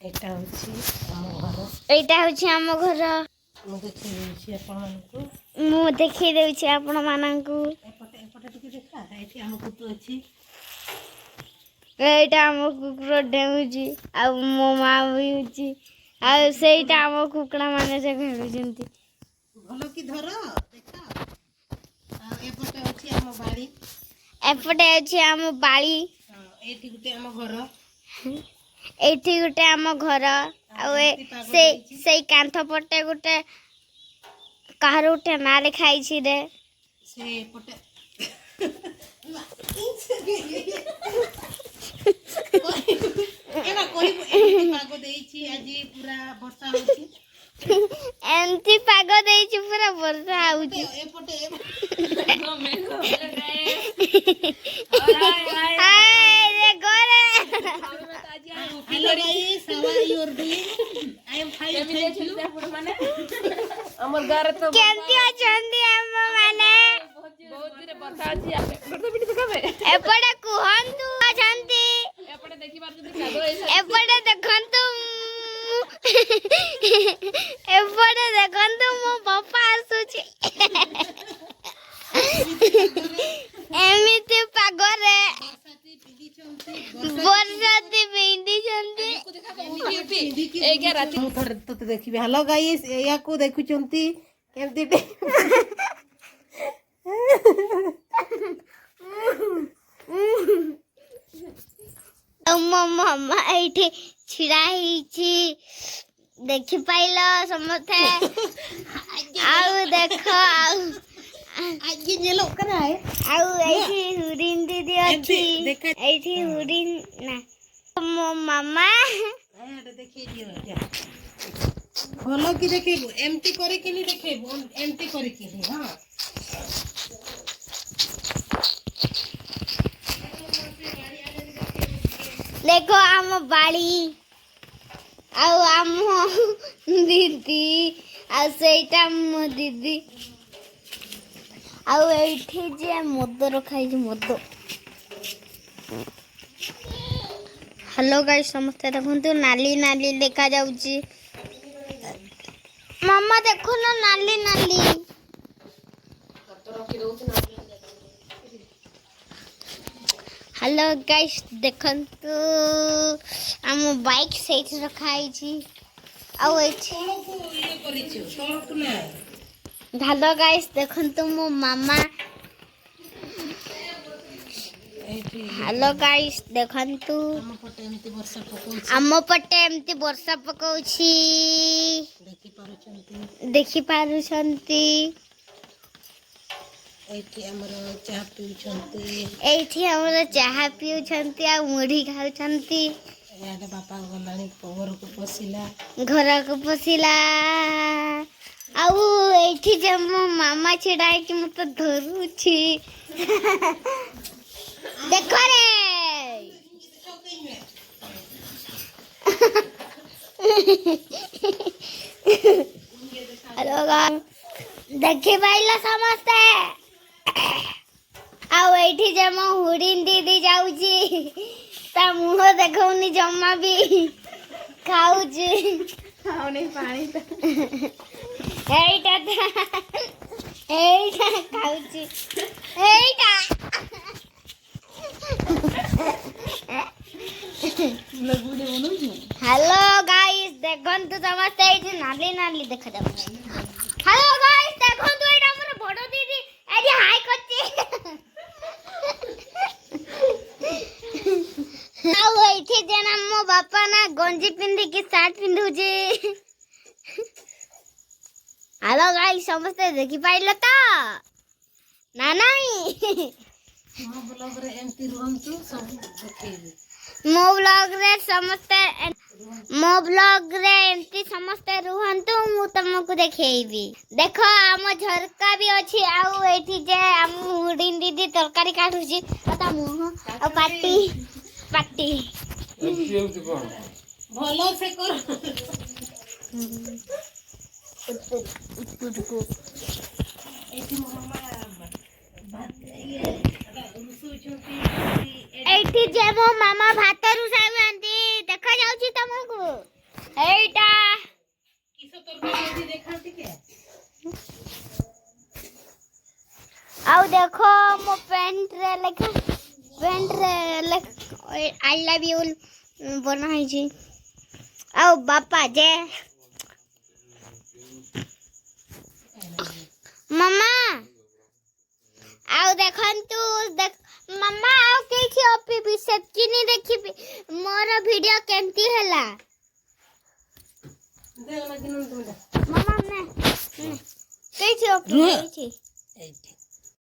ଏଇଟା ହେଉଛି ଆମ ଘର। ଏଇଟା ହେଉଛି ଆମ ଘର। ମୁଁ ଦେଖେଇ ଦେଉଛି ଆପଣମାନଙ୍କୁ। ମୁଁ ଦେଖେଇ ଦେଉଛି ଆପଣମାନଙ୍କୁ। ଏପଟେ, ଏପଟେ ଟିକେ ଦେଖା। ଏଇଠି ଆମ କୁକୁର ଅଛି। ଏଇଟା ଆମ କୁକୁର ଡେଉଁଛି ଆଉ ମୋ ମା ବିଉଛି ଆଉ ସେଇଟା ଆମ କୁକୁଡ଼ା ମାନେ ସେ ଖେଳୁଛନ୍ତି। ଭଲ କି ଧର, ଦେଖ। ଆଉ ଏପଟେ ଅଛି ଆମ ବାଡ଼ି। ଏପଟେ ଅଛି ଆମ ବାଡ଼ି। ହଁ, ଏଇଠି ଗୋଟେ ଆମ ଘର। ଏଇଠି ଗୋଟେ ଆମ ଘର ଆଉ ଏମିତି ପାଗ ସେଇ ଦେଇଛି। ସେଇ କାନ୍ଥ ପଟେ ଗୋଟେ କାହାର ଗୋଟେ ନାଁ ଲେଖା ହେଇଛି ରେ। ସେ ଏପଟେ ଏମା, କହିବୁ, ଏମିତି ପାଗ ଦେଇଛି ଆଜି, ପୁରା ବର୍ଷା ହଉଛି। ଏମିତି ପାଗ ଦେଇଛି, ପୁରା ବର୍ଷା ହଉଛି। ଏପଟେ। ହାୟ ରେ ଘରେ। Hello guys, how are you doing? I am fine, thank you. ଆମର ଗାଁରେ ତ କେମିତି ଅଛନ୍ତି ଆମ ମାନେ? ବହୁତ ଜୋରେ ବର୍ଷା ଅଛି। ଗୋଟେ ପିଠି ଦେଖାବେ। ଏପଟେ କୁହନ୍ତୁ ଅଛନ୍ତି। ଏପଟେ ଦେଖିପାରୁଛନ୍ତି, କାଦୁଅ ହେଇସାରିଛି। ଏପଟେ ଦେଖନ୍ତୁ, ଏପଟେ ଦେଖନ୍ତୁ, ମୋ ବାପା ଆସୁଛି। ଏମିତି ପାଗରେ ବର୍ଷାତି ପିନ୍ଧିଛନ୍ତି। ବର୍ଷାତି ପିନ୍ଧିଛନ୍ତି। ପିନ୍ଧିକି ଏଇଗା ରାତି ମୁଁ ଥରେ ତୋତେ ଦେଖିବି। ହ୍ୟାଲୋ ଗାଇସ୍, ଏୟାକୁ ଦେଖୁଛନ୍ତି କେମିତି? ଆଉ ମୋ ମାମା ଏଇଠି ଛିଡା ହେଇଛି, ଦେଖିପାଇଲ ସମସ୍ତେ? ଆଉ ଦେଖ ଆଉ ଆଜି ନେଲୋ କରାଏ। ଆଉ ଏଇଠି ହୁରିନ ଦିଦି ଅଛି। ଏମିତି ଦେଖା- ଏଇଠି ହୁରିନ ନା ମୋ ମାମା। ଏଇଟା ଦେଖେଇ ଦିଅ ଯା। ଭଲ କି ଦେଖେଇବୁ, ଏମିତି କରିକିନି ଦେଖେଇବୁ, ଏମିତି କରିକିନି। ହଁ, ଦେଖ ଆମ ବାଡ଼ି ଆଉ ଆମ ଦିଦି ଆଉ ସେଇଟା ମୋ ଦିଦି। ଆଉ ଏଇଠି ଯେ ମଦ ରଖା ହେଇଛି, ମଦ। ହ୍ୟାଲୋ ଗାଇସ୍, ସମସ୍ତେ ଦେଖନ୍ତୁ, ନାଲି ନାଲି ଦେଖାଯାଉଛି। ମାମା, ଦେଖୁନ, ନାଲି ନାଲି। ହ୍ୟାଲୋ ଗାଇସ୍, ଦେଖନ୍ତୁ, ଆମ ବାଇକ୍ ସେଇଠି ରଖା ହେଇଛି ଆଉ ଏଇଠି ତଳକୁ ଇଏ କରିଛୁ, ତଳକୁ ନା। ହ୍ୟାଲୋ ଗାଇସ୍, ଦେଖନ୍ତୁ ମୋ ମାମା। ଏଇଠି। ହ୍ୟାଲୋ ଗାଇସ୍, ଦେଖନ୍ତୁ। ଆମ ପଟେ ଏମିତି ବର୍ଷା ପକଉଛି। ଆମ ପଟେ ଏମିତି ବର୍ଷା ପକଉଛି। ଦେଖିପାରୁଛନ୍ତି? ଦେଖିପାରୁଛନ୍ତି? ଏଇଠି ଆମର ଚାହା ପିଉଛନ୍ତି। ଏଇଠି ଆମର ଚାହା ପିଉଛନ୍ତି ଆଉ ମୁଢି ଖାଉଛନ୍ତି। ଇଆଡ଼େ ବାପା ଗଲାଣି, ଘରକୁ ପଶିଲା। ଘରକୁ ପଶିଲା। ଆଉ ଏଇଠି ଯେ ମୋ ମାମା ଛିଡା ହେଇକି ମତେ ଧରୁଛି, ଦେଖ ରେ। ହ୍ୟାଲୋ, ଦେଖିପାରିଲ ସମସ୍ତେ? ଆଉ ଏଇଠି ଯେ ମୋ ହୁରିନ ଦିଦି ଯାଉଛି, ତା ମୁହଁ ଦେଖଉନି ଜମା ବି, ଖାଉଛି। ଖାଉନି ପାଣି। ଏଇଟା ଏଇଟା ଖାଉଛି ଏଇଟା। ହ୍ୟାଲୋ ଗାଇସ୍, ଦେଖନ୍ତୁ ସମସ୍ତେ, ଏଇଠି ନାଲି ନାଲି ଦେଖାଯାଉଛି। ହ୍ୟାଲୋ ଗାଇସ୍, ଦେଖନ୍ତୁ, ଏଇଟା ଆମର ବଡ ଦିଦି, ଏଇଠି ହାଇ କରୁଛି। ଆଉ ଏଇଠି ଯେନା ମୋ ବାପା ନା ଗଞ୍ଜି ପିନ୍ଧିକି ସାର୍ଟ ପିନ୍ଧୁଛି। ହ୍ୟାଲୋ ଗାଇସ୍, ସମସ୍ତେ ଦେଖିପାରିଲ ତ ନା ନାଇଁ? ମୋ ବ୍ଲଗରେ ଏମିତି ରୁହନ୍ତୁ, ସବୁ ଦେଖେଇବି। ମୋ ବ୍ଲଗରେ ସମସ୍ତେ, ମୋ ବ୍ଲଗରେ ଏମିତି ସମସ୍ତେ ରୁହନ୍ତୁ, ମୁଁ ତମକୁ ଦେଖେଇବି। ଦେଖ, ଆମ ଝରକା ବି ଅଛି। ଆଉ ଏଇଠି ଯେ ଆମ ହୁଡ଼ିନ ଦିଦି ତରକାରୀ କାଟୁଛି ଆଉ ତା ମୁହଁ ଆଉ ପାଟି ପାଟି। ଏମିତି କଣ? ଭଲ ସେ କର। ଉପରକୁ। ଏଇଠି ମୋ ମାମା ଭାତ ଇଏ ରୁଷଉଛନ୍ତି। ଏଇଠି ଯେ ମୋ ମାମା ଭାତ ରୁଷାଉଛନ୍ତି, ଦେଖାଯାଉଛି ତମକୁ? ଏଇଟା। କିସ ତରକାରୀ ଅଛି ଦେଖା ଟିକେ। ଆଉ ଦେଖ, ମୋ ପ୍ୟାଣ୍ଟରେ ଲେଖା, ପ୍ୟାଣ୍ଟରେ I love you ବନା ହେଇଛି। ଆଉ ବାପା ଯେ ମାମା, ଆଉ ଦେଖନ୍ତୁ, ଦେଖ ମାମା, ଆଉ କିଛି ଅପିବି, ସେତିକି ଦେଖିବି ମୋର ଭିଡ଼ିଓ କେମିତି ହେଲା। ଦେ ନା କିନୁ ତୁମେ। ମାମା, ନେ, କେଇଠି ଅପି? ରୁହ। ଏଇଠି। ଏଇଠି।